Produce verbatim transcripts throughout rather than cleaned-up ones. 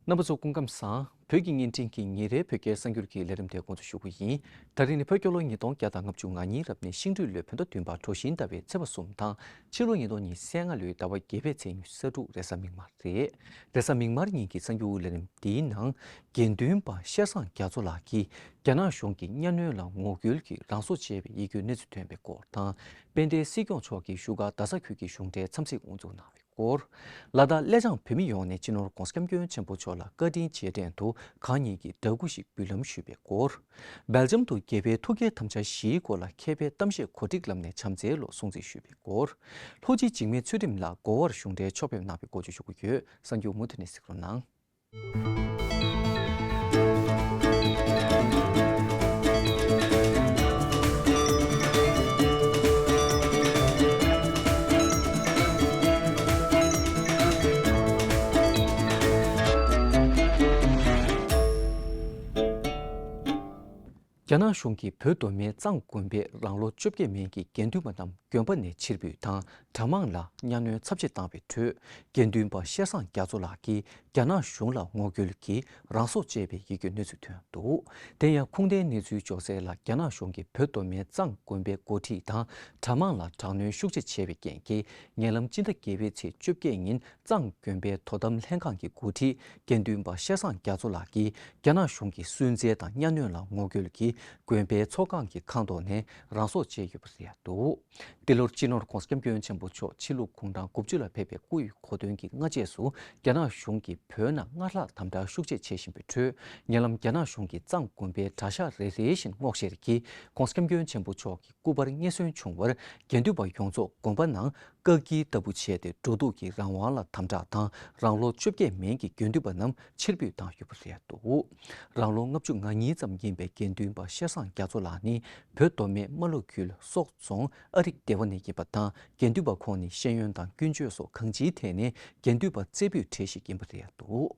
རྣམ་པ་ཚོ་སྐུ་ཁམས་བཟང་། བོད་ཀྱི་བརྙན་འཕྲིན་གྱི་ཉིན་རེའི་བོད་སྐད་གསར་འགྱུར་གྱི་ལས་རིམ་དེ་འགོ་འཛུགས་ཞུ་གི་ཡིན། ད་རིང་ནི་བོད་རྒྱལ་ལོ་ཉིས་སྟོང་བརྒྱ་དང་ལྔ་བཅུ་ང་གཉིས་རབ་གནས་ཤིང་སྦྲུལ་ལོའི་བོད་ཟླ་བདུན་པ་གྲོ་བཞིན་ཟླ་བའི་ཚེས་པ་གསུམ་དང་ཕྱི་ལོ་ཉིས་སྟོང་ཉི་ཤུ་རྩ་ལྔ་ལོའི་ཟླ་བ་བརྒྱད་པའི་ཚེས་ཉི་ཤུ་རྩ་དྲུག་རེས་གཟའ་མིག་དམར་རེད། རེས་གཟའ་མིག་དམར་ཉིན་གྱི་གསར་འགྱུར་ལས་རིམ་འདིའི་ནང་། དགེ་འདུན་པ་ཤེར་བཟང་རྒྱ་མཚོ་ལགས་ཀྱིས་རྒྱ་ནག་གཞུང་གི་གཉའ་གནོན་ལ་ངོ་རྒོལ་གྱིས་རང་སྲོག་བཅད་པའི་ཡིད་སྐྱོའི་གནས་ཚུལ་ཐོན་པའི་སྐོར་དང་། དཔལ་ལྡན་སྲིད་སྐྱོང་མཆོག་གིས་བཞུགས་སྒར་རྡ་ས་ཁུལ་གྱི་གཞུང་འབྲེལ་འཚམས་གཟིགས་དབུ་འཛུགས་གནང་བའི་སྐོར། ལ་དྭགས་ཀླད་བྱང་བོད་མི་ཡོངས་ནས་སྤྱི་ནོར་༧གོང་ས་༧སྐྱབས་མགོན་ཆེན་པོ་མཆོག་ལ་བཀའ་དྲིན་རྗེས་དྲན་དུ་གང་ཉིད་ཀྱིས་འདྲ་སྐུ་ཞིག་འབུལ་ལམ་ཞུས་པའི་སྐོར། སྦེལ་ཇམ་དུ་རྒྱལ་བའི་ཐུགས་བསྐྱེད་དམ་བཅའ་བཞིའི་སྐོར་ལ་མཁས་པའི་གཏམ་བཤད་གོ་སྒྲིག་ལམ་ནས་བྱམས་བརྩེའི་ལོ་སྲུང་བརྩི་ཞུས་པའི་སྐོར། ལྷོ་སྤྱི་འཇིགས་མེད་ཚུལ་ཁྲིམས་ལགས་གོ་བར་གཞུང་འབྲེལ་ཕྱོགས་ཕེབས་གནང་བའི་སྐོར་བཅས་ཞུ་གི་ཡོད། གསར་འགྱུར་མུ་མཐུད་ནས་གཟིགས་རོགས་གནང་། རྒྱ་ནག་གཞུང་གིས་བོད་མདོ་སྨད་གཙང་དགོན་པའི་རང་ལོ་བཅོ་བརྒྱད་མན་གྱི་དགེ་འདུན་པ་རྣམས་དགོན་པ་ནས་ཕྱིར་འབུད་དང་གྲྭ་མང་ལ་གཉའ་གནོན་ཚབས་ཆེ་བཏང་བའི་ཁྲོད། དགེ་འདུན་པ་ཤེར་བཟང་རྒྱ་མཚོ་ལགས་ཀྱིས་རྒྱ་ནག་གཞུང་ལ་ངོ་རྒོལ་གྱིས་རང་སྲོག་བཅད་པའི་ཡིད་སྐྱོའི་གནས་ཚུལ་ཐོན་འདུག་དེ་ཡང་ཁུངས་ལྡན་གནས་ཚུལ་འབྱོར་གསལ་ལ། རྒྱ་ནག་གཞུང་གིས་བོད་མདོ་སྨད་གཙང་དགོན་པའི་འགོ་ཁྲིད་དང་གྲྭ་མང་ལ་དྲག་གནོན་ཤུགས་ཆེ་བྱས་པའི་རྐྱེན་གྱིས། ཉེ་ལམ་སྤྱི་ཟླ་བརྒྱད་པའི་ཚེས་བཅོ་བརྒྱད་ཉིན། གཙང་དགོན་པའི་དོ་དམ་ལྷན་ཁང་གི་འགོ་ཁྲིད་དགེ་འདུན་པ་ཤེར་བཟང་རྒྱ་མཚོ་ལགས་ཀྱིས་རྒྱ་ནག་གཞུང་གི་སུན་གཙེར་དང་གཉའ་གནོན་ལ་ངོ་རྒོལ་གྱིས་དགོན་པའི་ཚོགས་ཁང་གི་ཁང་ཐོག་ནས་རང་སྲོག་བཅད་ཡོད་པ་རེད་འདུག་འདི་ལོར་སྤྱི་ནོར་༧གོང་ས་༧སྐྱབས་མགོན་ཆེན་པོ་མཆོག་ཕྱི་ལུགས་གུང་ཐང་དགུ་བཅུ་ལ་ཕེབས་པའི་སྐུ་ཡི་གོ་སྟོན་གྱི་སྔ་རྗེས་སུ། རྒྱ་ནག་གཞུང་གིས་བོད་ནང་སྔར་ལྷག་དམ་དྲག་ཤུགས་ཆེ་བྱེད་བཞིན་པའི་ཁྲོད། ཉེ་ལམ་རྒྱ་ནག་གཞུང་གིས་གཙང་དགོན་པའི་གྲྭ་ཤག་རེ་རེ་བཞིན་སྔོག་བཤེར་གྱིས་༧གོང་ས་༧སྐྱབས་མགོན་ཆེན་པོ་མཆོག་གི་སྐུ་པར་རྙེད་སོན་བྱུང་བར། དགེ་འདུན་པ་ཡོངས་རྫོགས་དགོན་པ་ནང་བཀག་སྐྱིལ་ལྟ་བུ་བྱས་ཏེ། འགྲོ་འདུག་གི་རང་དབང་ལ་དམ་དྲག་དང་། རང་ལོ་བཅོ་བརྒྱད་མན་གྱི་དགེ་འདུན་པ་རྣམས་ཕྱིར་འབུད་བཏང་ཡོད་པ་རེད་འདུག་རང་ལོ་ལྔ་བཅུ་ང་གཉིས་ཙམ་ཡིན་པའི་དགེ་འདུན་པ་ཤེར་བཟང་རྒྱ་མཚོ་ལགས་ནི། བོད་མདོ་སྨད་རྨ་ལྷོ་ཁུལ་སོག་རྫོང་ཨ་རིག་སྡེ་བ་ནས་ཡིན་པ་དང་། དགེ་འདུན་པ་ཁོང་ནི་ཤེས་ཡོན་དང་ཀུན་སྤྱོད་སོགས་གང་ཅིའི་ཐད་ནས་དགེ་འདུན་པ་རྩེ་ཕུད་གྲས་ཤིག་ཡིན་པ་རེད་འདུག་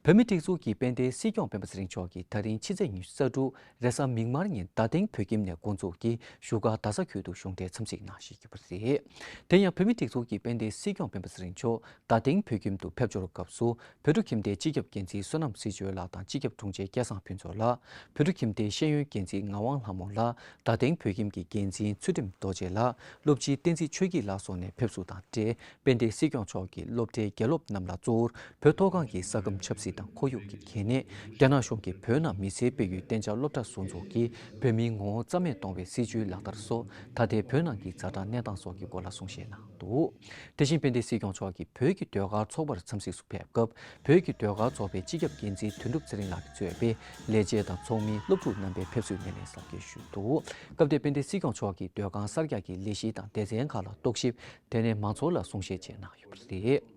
བོད་མིའི་སྒྲིག་འཛུགས་ཀྱི་དཔལ་ལྡན་སྲིད་སྐྱོང་སྤེན་པ་ཚེ་རིང་མཆོག་གིས་ད་རིང་ཕྱི་ཚེས་ཉི་ཤུ་རྩ་དྲུག་རེས་གཟའ་མིག་དམར་ཉིན་རྡ་སྟེང་བོད་ཁྱིམ་ནས་འགོ་འཛུགས་ཀྱིས་བཞུགས་སྒར་རྡ་ས་ཁུལ་དུ་གཞུང་འབྲེལ་འཚམས་གཟིགས་གནང་བཞིན་ཡོད་པ་རེད། དེ་ཡང་བོད་མིའི་སྒྲིག་འཛུགས་ཀྱི་དཔལ་ལྡན་སྲིད་སྐྱོང་སྤེན་པ་ཚེ་རིང་མཆོག་རྡ་སྟེང་བོད་ཁྱིམ་དུ་ཕེབས་འབྱོར་སྐབས་སུ། བོད་ཕྲུག་ཁྱིམ་སྡེའི་སྤྱི་ཁྱབ་འགན་འཛིན་བསོད་ནམས་ཚེ་བརྗོད་ལགས་དང་། སྤྱི་ཁྱབ་དྲུང་ཆེ་སྐལ་བཟང་ཕུན་ཚོགས་ལགས། བོད་ཕྲུག་ཁྱིམ་སྡེའི་ཤེས་ཡོན་འགན་འཛིན་ངག་དབང་ལྷ་མོ་ལགས། རྡ་སྟེང་བོད་ཁྱིམ་གྱི་འགན་འཛིན་ཚུལ་ཁྲིམས་རྡོ་རྗེ་ལགས། སློབ་སྤྱི་བསྟན་འཛིན་ཆོས་སྐྱིད་ལགས་སོགས་ནས་ཕེབས་བསུ་དང་འབྲེལ། དཔལ་ལྡན་སྲིད་སྐྱོང་མཆོག་གིས་སློབ་གྲྭའི་དགེ་སློབ་རྣམས་ལ་གཙོ་བོར་བོད་མཐོ་སྒང་གི་ས་ཁམས་ཆབ་སྲིད་དང་ཁོར་ཡུག་གི་གལ་གནད། རྒྱ་ནག་གཞུང་གིས་བོད་ནང་མི་སེར་སྤེལ་ཡུལ་གཏན་འཇགས་སློབ་གྲྭ་བཟོ་འཛུགས་ཀྱིས་བོད་མིའི་ངོ་བོ་རྩ་མེད་གཏོང་བའི་སྲིད་བྱུས་ལག་བསྟར་སོགས། ད་ལྟའི་བོད་ནང་གི་ཛ་དྲག་གནས་སྟངས་སོགས་ཀྱི་སྐོར་ལ་གསུང་བཤད་གནང་འདུག་དེ་བཞིན་དཔལ་ལྡན་སྲིད་སྐྱོང་མཆོག་གིས་བོད་ཀྱི་ཟློས་གར་ཚོགས་པར་འཚམས་གཟིགས་སུ་ཕེབས་སྐབས། བོད་ཀྱི་ཟློས་གར་ཚོགས་པའི་སྤྱི་ཁྱབ་འགན་འཛིན་དོན་གྲུབ་ཚེ་རིང་ལགས་ཀྱིས་གཙོས་པའི་ལས་བྱེད་དང་ཚོགས་མི། སློབ་ཕྲུག་རྣམ་པས་ཕེབས་བསུའི་སྣེ་ལེན་གཟབ་རྒྱས་ཞུས་འདུག་སྐབས་དེར་དཔལ་ལྡན་སྲིད་སྐྱོང་མཆོག་གིས་ཟློས་གར་གསར་རྒྱག་གི་ལས་གཞི་དང་སྡེ་ཚན་ཁག་ལ་རྟོག་ཞིབ། དེ་ནས་མང་ཚོགས་ལ་གསུང་བཤད་བཅས་གནང་ཡོད་པ་རེད།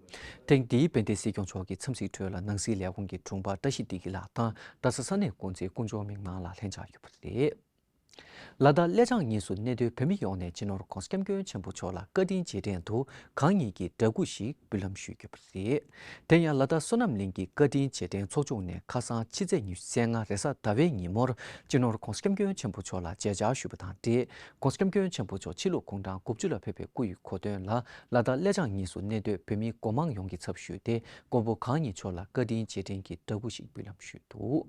ཐེངས་འདིའི་དཔལ་ལྡན་སྲིད་སྐྱོང་མཆོག་གི་འཚམས་གཟིགས་ཁྲོད་ལ། ནང་སྲིད་ལས་ཁུངས་ཀྱི་དྲུང་འཕར་བཀྲ་ཤིས་བདེ་སྐྱིད་ལགས་དང་། རྡ་ས་ས་གནས་འགོ་འཛིན་དཀོན་མཆོག་མིག་དམར་ལགས་ལྷན་བཅར་ཡོད་པ་རེད། ལ་དྭགས་ཀླད་བྱང་གཉིས་སུ་གནས་སྡོད་བོད་མི་ཡོངས་ནས་སྤྱི་ནོར་༧གོང་ས་༧སྐྱབས་མགོན་ཆེན་པོ་མཆོག་ལ་བཀའ་དྲིན་རྗེས་དྲན་དུ་གང་ཉིད་ཀྱིས་འདྲ་སྐུ་ཞིག་འབུལ་ལམ་ཞུས་ཡོད་པ་རེད། དེ་ཡང་ལ་དྭགས་བསོད་ནམས་གླིང་གི་བཀའ་དྲིན་རྗེས་དྲན་ཚོགས་ཆུང་ནས་ཁ་སང་ཕྱི་ཚེས་ཉི་ཤུ་རྩ་ལྔ་རེས་གཟའ་ཟླ་བའི་ཉིན་མོར་སྤྱི་ནོར་༧གོང་ས་༧སྐྱབས་མགོན་ཆེན་པོ་མཆོག་ལ་མཇལ་བཅར་ཞུས་པ་དང་འབྲེལ། ༧གོང་ས་༧སྐྱབས་མགོན་ཆེན་པོ་མཆོག་ཕྱི་ལུགས་གུང་ཐང་དགུ་བཅུ་ལ་ཕེབས་པའི་སྐུ་ཡི་གོ་སྟོན་ལ། ལ་དྭགས་ཀླད་བྱང་གཉིས་སུ་གནས་སྡོད་བོད་མི་སྒོ་མང་ཡོངས་ཀྱིས་ཚབ་ཞུས་ཏེ། མགོན་པོ་གང་ཉིད་མཆོག་ལ་བཀའ་དྲིན་རྗེས་དྲན་གྱི་འདྲ་སྐུ་ཞིག་འབུལ་ལམ་ཞུས་འདུག་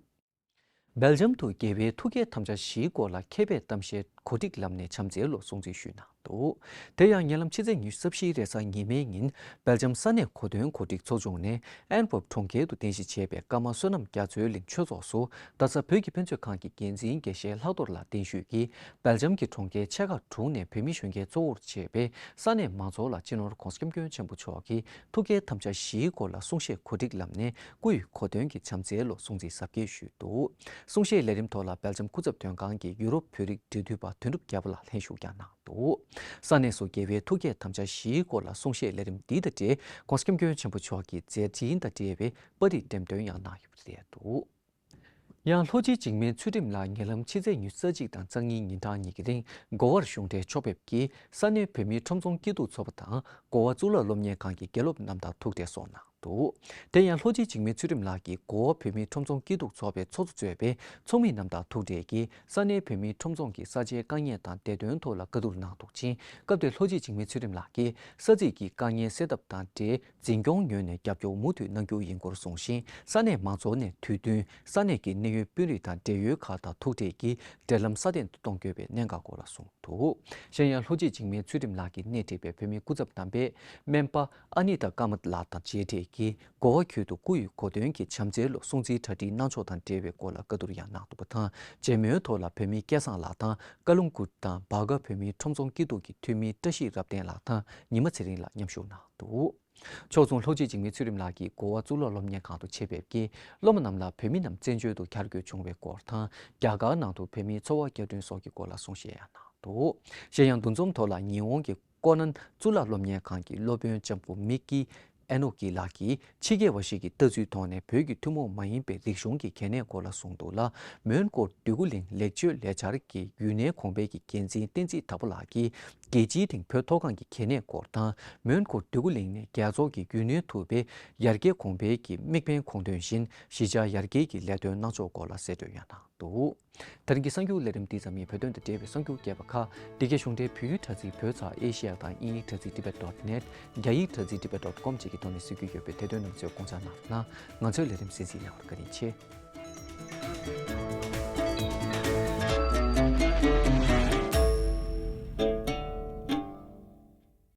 སྦེལ་ཇམ་དུ་རྒྱལ་བའི་ཐུགས་བསྐྱེད་དམ་བཅའ་བཞིའི་སྐོར་ལ་མཁས་པའི་གཏམ་བཤད་གོ་སྒྲིག་ལམ་ནས་བྱམས་བརྩེའི་ལོ་སྲུང་བརྩི་ཞུས་གནང་འདུག་དེ་ཡང་ཉེ་ལམ་ཕྱི་ཚེས་ཉི་ཤུ་རྩ་བཞི་རེས་གཟའ་ཉི་མའི་ཉིན། སྦེལ་ཇམ་ས་གནས་གོ་སྟོན་གོ་སྒྲིག་ཚོགས་ཆུང་ནས་ཨན་ཝརཔ་གྲོང་ཁྱེར་དུ་རྟེན་གཞི་བྱས་པའི་ཀརྨ་བསོད་ནམས་རྒྱ་མཚོའི་གླིང་ཆོས་ཚོགས་སུ། རྡ་ས་བོད་ཀྱི་ཕན་ཚུན་ཁང་གི་འགན་འཛིན་དགེ་བཤེས་ལྷག་རྡོར་ལགས་གདན་ཞུས་ཀྱིས། སྦེལ་ཇམ་གྱི་གྲོང་ཁྱེར་ཆེ་ཁག་དྲུག་ནས་བོད་མི་གཞོན་སྐྱེས་གཙོ་བོར་བྱས་པའི་ས་གནས་མང་ཚོགས་ལ་སྤྱི་ནོར་༧གོང་ས་༧སྐྱབས་མགོན་ཆེན་པོ་མཆོག་གི་ཐུགས་བསྐྱེད་དམ་བཅའ་བཞིའི་སྐོར་ལ་གསུང་བཤད་གོ་སྒྲིག་ལམ་ནས། སྐུ་ཡི་གོ་སྟོན་གྱི་བྱམས་བརྩེའི་ལོ་སྲུང་བརྩི་གཟབ་རྒྱས་ཞུས་འདུག་གསུང་བཤད་ལས་རིམ་ཐོག་ལ་སྦེལ་ཇམ་སྐུ་ཚབ་དོན་ཁང་གི་ཡུ་རོབ་བོད་རིགས་འབྲེལ་མཐུད་པ་དོན་གྲུབ་རྒྱལ་པོ་ལགས་ལྷན་ཞུགས་ཀྱང་གནང་འདུག་ས་གནས་སུ་རྒྱལ་བའི་ཐུགས་བསྐྱེད་དམ་བཅའ་བཞིའི་སྐོར་ལ་གསུང་བཤད་ལས་རིམ་འདི་དང་འབྲེལ། ༧གོང་ས་༧སྐྱབས་མགོན་ཆེན་པོ་མཆོག་གི་མཛད་འཕྲིན་དང་འབྲེལ་བའི་པར་རིས་འགྲེམས་སྟོན་ཡང་གནང་ཡོད་པ་རེད་འདུག་ཡང་ལྷོ་སྤྱི་འཇིགས་མེད་ཚུལ་ཁྲིམས་ལགས་ཉེ་ལམ་ཕྱི་ཚེས་ཉི་ཤུ་རྩ་གཅིག་དང་རྩ་གཉིས་ཉིན་གྲངས་གཉིས་ཀྱི་རིང་། གོ་བར་གཞུང་འབྲེལ་ཕྱོགས་ཕེབས་ཀྱིས་ས་གནས་བོད་མིའི་ཁྲོམ་ཚོང་སྐྱིད་སྡུག་ཚོགས་པ་དང་། གོ་བ་གཙུག་ལག་སློབ་གཉེར་ཁང་གི་དགེ་སློབ་རྣམས་དང་ཐུག་འཕྲད་སོགས་གནང་ འདུག་དེ་ཡང་ལྷོ་སྤྱི་འཇིགས་མེད་ཚུལ་ཁྲིམས་ལགས་ཀྱིས་གོ་བ་བོད་མིའི་ཁྲོམ་ཚོང་སྐྱིད་སྡུག་ཚོགས་པའི་ཚོགས་གཙོ་གཙོས་པའི་ཚོགས་མི་རྣམས་དང་ཐུག་འཕྲད་ཀྱིས་ས་གནས་བོད་མིའི་ཁྲོམ་ཚོང་གི་ས་ཆའི་དཀའ་ངལ་དང་བདེ་དོན་ཐོག་ལ་བཀའ་བསྡུར་གནང་འདུག་ཅིང་། སྐབས་དེར་ལྷོ་སྤྱི་འཇིགས་མེད་ཚུལ་ཁྲིམས་ལགས་ཀྱིས་ས་ཚིགས་ཀྱི་དཀའ་ངལ་སེལ་ཐབས་དང་འབྲེལ་འཛིན་སྐྱོང་ངོས་ནས་རྒྱབ་སྐྱོར་མུ་མཐུད་གནང་རྒྱུ་ཡིན་སྐོར་གསུངས་ཤིང་། ས་གནས་མང་ཚོགས་ནས་དུས་བསྟུན་ས་གནས་ཀྱི་གནད་ཡོད་དཔོན་རིགས་དང་འབྲེལ་ཡོད་ཁག་དང་ཐུག་འཕྲད་ཀྱིས་འབྲེལ་ལམ་སྲ་བརྟན་དུ་གཏོང་དགོས་པའི་གནད་འགག་སྐོར་ལ་གསུངས་འདུག་གཞན་ཡང་ལྷོ་སྤྱི་འཇིགས་མེད་ཚུལ་ཁྲིམས་ལགས་ཀྱིས་སྣེ་ཁྲིད་པའི་བོད་མིའི་སྐུ་ཚབ་རྣམ་པས་སྨན་པ་ཨ་ནི་ཏཱ་ཀ་མ་ལགས་དང་མཇལ་འཕྲད་ཀྱིས་གོ་བ་ཁུལ་དུ་སྐུ་ཡི་གོ་སྟོན་གྱི་བྱམས་བརྩེའི་ལོ་སྲུང་བརྩིའི་གྲ་སྒྲིག་གནང་ཕྱོགས་དང་འབྲེལ་བའི་སྐོར་ལ་བཀའ་བསྡུར་ཡང་གནང་འདུག་པ་དང་། མཇལ་མོལ་ཐོག་ལ་བོད་མིའི་སྐལ་བཟང་ལགས་དང་ཀ་ལུང་གུར་དང་བྷ་ག་བོད་མིའི་ཁྲོམ་ཚོང་སྐྱིད་སྡུག་གི་འཐུས་མི་བཀྲ་ཤིས་རབ་བརྟན་ལགས་དང་ཉི་མ་ཚེ་རིང་ལགས་མཉམ་ཞུགས་གནང་འདུག་ཕྱོགས་མཚུངས་ལྷོ་སྤྱི་འཇིགས་མེད་ཚུལ་ཁྲིམས་ལགས་ཀྱིས་གོ་བ་གཙུག་ལག་སློབ་གཉེར་ཁང་དུ་ཆེད་ཕེབས་ཀྱིས་སློབ་མ་རྣམས་ལ་བོད་མི་རྣམས་བཙན་བྱོལ་དུ་གྱར་དགོས་བྱུང་བའི་སྐོར་དང་། རྒྱ་གར་ནང་དུ་བོད་མིའི་འཚོ་བ་བསྐྱར་སྐྲུན་སོགས་ཀྱི་སྐོར་ལ་གསུང་བཤད་ཡང་གནང་འདུག་གཞན་ཡང་འདུ་འཛོམས་ཐོག་ལ་ཉི་ཧོང་གི་ཀོ་ནན་གཙུག་ལག་སློབ་གཉེར་ཁང་གི་སློབ་དཔོན་ལྕམ་སྐུ་མིག་ཀི་ཨེ་ནོ་ཀི་ལགས་ཀྱིས་ཕྱི་རྒྱལ་བ་ཞིག་གི་ལྟ་ཚུལ་ཐོག་ནས་བོད་ཀྱི་ཐུན་མོང་མ་ཡིན་པའི་རིག་གཞུང་གི་གལ་གནད་སྐོར་ལ་གསུངས་འདུག་ལ། མོན་གྷོ་འདོད་རྒུ་གླིང་ལེགས་བཅོས་ལས་འཆར་གྱི་རྒྱུན་གནས་གོང་འཕེལ་གྱི་འགན་འཛིན་བསྟན་འཛིན་དར་པོ་ལགས་ཀྱིས་རྒྱལ་སྤྱིའི་སྟེང་བོད་མཐོ་སྒང་གི་གལ་གནད་སྐོར་དང་། མོན་གྷོ་འདོད་རྒུ་གླིང་ནས་རྒྱལ་ཚོགས་ཀྱི་རྒྱུན་གནས་ཐུབ་པའི་ཡར་རྒྱས་གོང་འཕེལ་གྱི་དམིགས་འབེན་དགོངས་དོན་བཞིན་གཞིས་ཆགས་ཡར་རྒྱས་ཀྱི་ལས་དོན་གནང་ཕྱོགས་སྐོར་ལ་གསལ་བསྒྲགས་ཡང་གནང་འདུག་ད་རིང་གི་གསར་འགྱུར་ལས་རིམ་འདི་ཙམ་ཡིན། བོད་དོན་དང་འབྲེལ་བའི་གསར་འགྱུར་རྒྱས་པ་ཁག་འདི་གའི་གཞུང་འབྲེལ་བོད་ཡིག་དྲ་ཚིགས་བོད་ཚགས་ཨེ་ཤེ་ཡ་དང་དབྱིན་ཡིག་དྲ་ཚིགས་tibet dot net། རྒྱ་ཡིག་དྲ་ཚིགས་tibet dot com་བཅས་ཀྱི་ཐོག་ནས་གཟིགས་རྒྱུ་ཡོད་པས་དེ་དོན་རྣམས་ཚོས་དགོངས་འཇགས་གནང་རོགས་གནང་། ང་ཚོའི་ལས་རིམ་གསན་གཟིགས་གནང་བར་བཀའ་དྲིན་ཆེ།